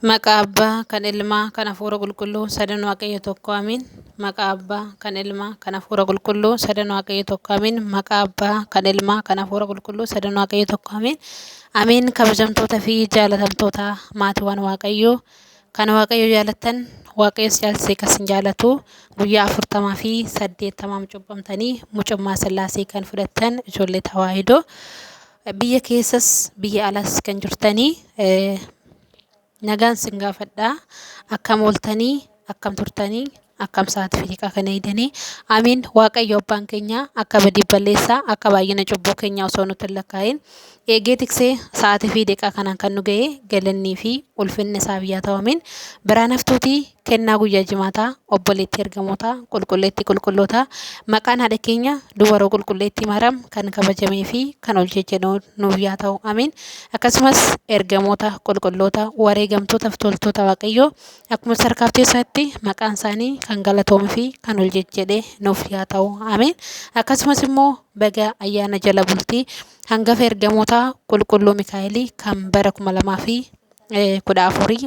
Maqaa Abbaa, kan Ilmaa, kan Hafuura Qulqulluu, sadan Waaqayyo tokko, amiin. Maqaa Abbaa, kan Ilmaa, kan Hafuura Qulqulluu, sadan Waaqayyo tokko, amiin. Maqaa Abbaa, kan Ilmaa, kan Hafuura Qulqulluu, sadan Waaqayyo tokko, amiin. Amiin. Kabajamtoota fi jaalatamtoota maatiiwwan Waaqayyoo, kan Waaqayyo jaalattan, Waaqayyos jaalsee kan isin jaalatu, guyyaa 40 fi 80 cuuphamtanii mucummaa Sillaasee kan fudhattan ijoollee Tawaahidoo, biyya keessas biyya alas kan jirtanii, nagaan sin gaafadha. Akkam ooltanii? Akkam turtanii? Akkam sa'aatii fi daqiiqaa kana eegdanii? Amiin. Waaqayyo abbaan keenya akka badii balleessaa, akka baay'ina cubbuu keenyaa osoo nutti hin lakkaa'in eegee tiksee sa'aatii fi daqiiqaa kanaan kan nu ga'e, galannii fi ulfinni isaaf yaa ta'u. Amiin. Biraan haftuutii kennaa guyyaa jimaataa, obboleettii ergamootaa, qulqulleettii qulqullootaa, maqaan haadha keenya dubaroo qulqulleettii Maariyaam kan kabajamee fi kan ol jejjenoo nuuf yaa ta'u. Amiin. Akkasumas ergamoota, qulqulloota, wareegamtoota fi toltoota Waaqayyoo akkuma sarkaaf teessaatti maqaan isaanii kan galatoomee fi kan ol jejjedhe nuuf yaa ta'u. Amiin. Akkasumas immoo baga ayyaana jala bultii hangafa ergamootaa qulqulluu Mikaa'elii kan bara 2014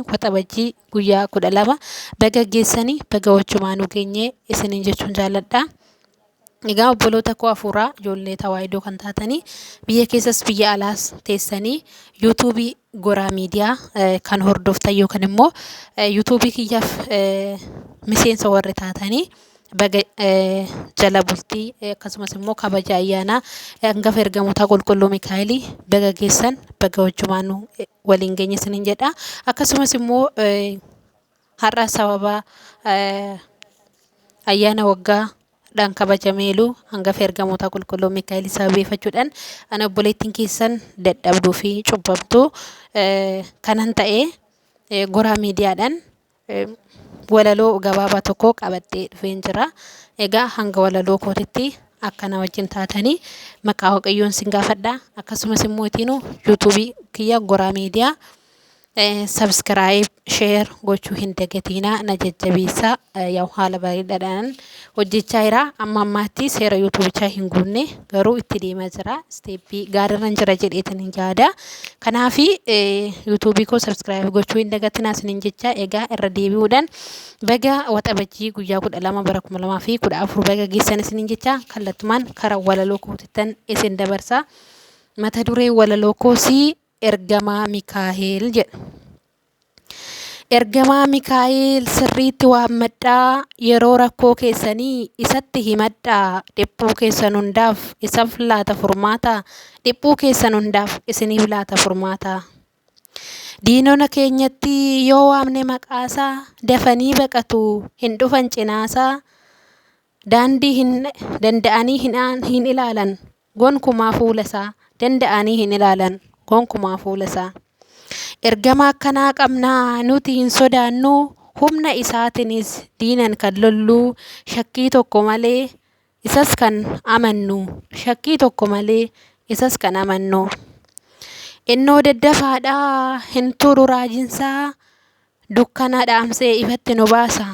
Waxabajjii guyyaa 12 baga geessanii, baga wajjumaanuu geenyee isiniin jechuun jaalladha. Egaa obboloota koo hafuuraa, ijoollee Tawaahidoo kan taatanii biyya keessas biyya alaas teessanii yuutuubii Goraa Miidiyaa kan hordoftan yookaan immoo yuutuubii kiyyaaf miseensa warri taatanii, baga jala bultii akkasumas immoo kabaja ayyaanaa hangafa ergamootaa qulqulluu Mikaa'elii baga geessan, baga wajjumaanuu waliin geenye isiniin jedha. Akkasumas immoo har'a sababa ayyaana waggaa dhaan kabajameelu hangafa ergamootaa qulqulluu Mikaa'elii sababeeffachuudhaan, ana obboleettiin keessan dadhabduu fi cubbamtuu kanan ta'e Goraa Miidiyaadhaan walaloo gabaabaa tokko qabadhee dhufeen jira. Egaa hanga walaloo kootitti akka na wajjin taatanii maqaa Waaqayyoon sin gaafadha. Akkasumas immoo itiinuu yuutuubii kiyya Goraa Miidiyaa subscribe, share gochuu hin dagatiinaa, na jajjabeessaa. Yaa'u haala bareedaadhaan hojjechaa jira. Amma ammaatti seera yuutuubichaa hin guunne, garuu itti deemaa jira. Step gaariirran jira jedheetan hin yaada. Kanaafi yuutuubii koo subscribe gochuu hin dagatinaa isiniin jecha. Egaa irra deebi'uudhaan baga Waxabajjii guyyaa 12 bara 2014 baga geessan isiniin jecha, kallattumaan karaa walaloo kootittan isin dabarsa. Mata duree walaloo koosii Ergamaa Mikaa'el jedha. Ergamaa Mikaa'el sirriitti waammadhaa, yeroo rakkoo keessanii isatti himadhaa, dhiphuu keessan hundaaf isaf laata furmaata, dhiphuu keessan hundaaf isiniif laata furmaata. Diinona keenyatti yoo waamne maqaasaa, dafanii baqatu, hin dhufan cinaasaa, daandii hin danda'anii hin ilaalan gonkumaa fuula isaa, danda'anii hin ilaalan gonkumaa fuula isaa. Ergama akkanaa qabnaa, nuti hin sodaannu, humna isaatiinis diinan kan lolluu, shakkii tokko malee isas kan amannu, shakkii tokko malee isas kan amannu. Innoo daddafaadhaa, hin turu raajinsaa, dukkana dhaamsee ifatti nu baasa.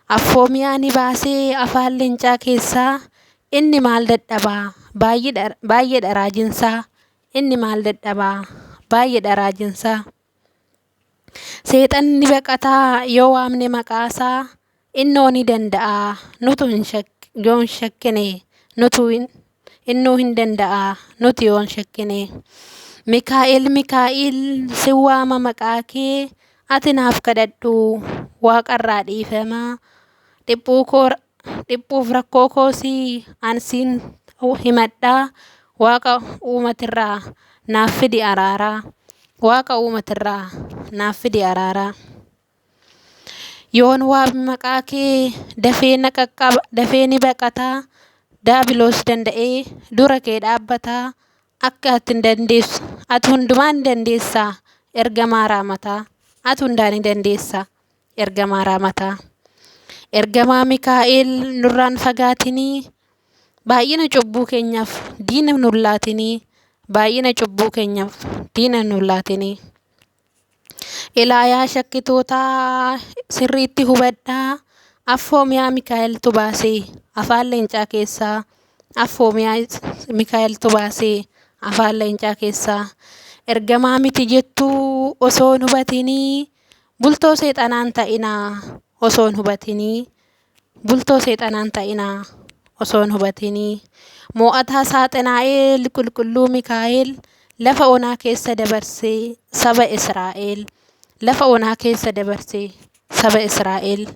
Affoomiyaa ni baasee afaan leencaa keessaa, inni maal dadhabaa, baay'eedha raajinsaa, inni maal dadhabaa, baay'eedha raajinsaa. Seexanni baqataa yoo waamne maqaasaa, innoo ni danda'a nutu hin yoo hin shakkine, nutu innuu hin danda'a nuti yoo hin shakkine. Mikaa'el, Mikaa'el, si waama maqaa kee, ati naaf kadhadhu waaqarraa dhiifama, dhiphuu koo dhiphuuf rakkoo koosii an siin himadhaa, waaqa uumatirraa naaf fidi araaraa, waaqa uumatirraa naaf fidi araaraa. Yoon waame maqaa kee dafee na qaqqaba, dafee ni baqataa, daabiloos danda'ee dura kee dhaabbataa, akka ati hin dandeessu, ati hundumaa ni dandeessaa, ergamaa raamataa, ati hundaa ni dandeessaa, ergamaa raamataa. Ergamaa Mikaa'el nurraan fagaatinii, baay'ina cubbuu keenyaaf diina nun laatinii, baay'ina cubbuu keenyaaf diina nun laatinii. Ilaa yaa shakkitootaa, sirriitti hubadhaa, affoomiyaa Mikaa'eltu baasee afaan leencaa keessaa, affoomiyaa Mikaa'eltu baasee afaan leencaa keessaa. Ergamaa miti jettuu osoo hin hubatinii. Bultoo seexanaan ta'inaa osoo hin hubatinii. Bultoo seexanaan ta'inaa osoo hin hubatinii. Moo'ataa Saaxinaa'eel qulqulluu Mikaa'el lafa onaa keessa dabarsee saba Israa'el. Lafa onaa keessa dabarsee saba Israa'el.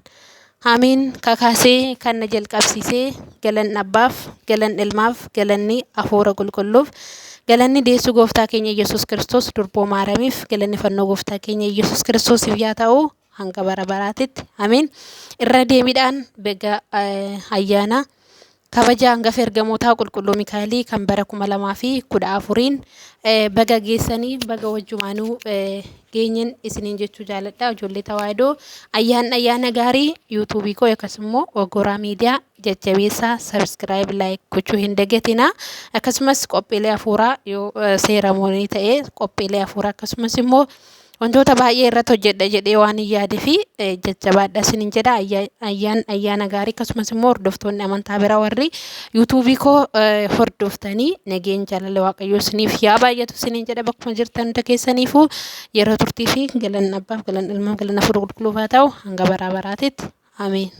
Amiin. Kakaasee kan na jalqabsiisee galanni Abbaaf, galanni Ilmaaf, galanni Hafuura Qulqulluuf, galanni deessuu Gooftaa keenya Yesuus Kiristoos durboo Maaramiif, galanni fannoo Gooftaa keenya Yesuus Kiristoosiif yaa ta'u hanga bara baraatitti. Amiin. Irra deebiidhaan baga ayyaana kabaja hangafa ergamootaa qulqulluu Mikaa'elii kan bara 2014n baga geessanii baga wajjumaanuu geenyen isiniin jechuu jaaladha. Ijoollee Tawaahidoo ayyaanni ayyaana gaarii yuutuubii koo akkasumas immoo Ogoraa Miidiyaa jajjabeessaa sabiskiraayib laayik gochuu hin dagatinaa. Akkasumas qophiilee hafuuraa yoo seeramoonii ta'e qophiilee hafuuraa akkasumas immoo wantoota baay'ee irratti hojjedha jedhee waan hin yaade fi jajjabaadha isiniin jedha. Ayyaan ayyaana gaarii akkasumas immoo hordoftoonni amantaa biraa warri yuutuubii koo hordoftanii nageen jaalala waaqayyoo isiniif yaa baay'atu isiniin jedha bakkuma jirtan hunda keessaniifuu yeroo turtii fi galanni abbaaf galanni ilmaaf galanni hafuura qulqulluuf haa ta'u hanga baraa baraatitti. Ameen.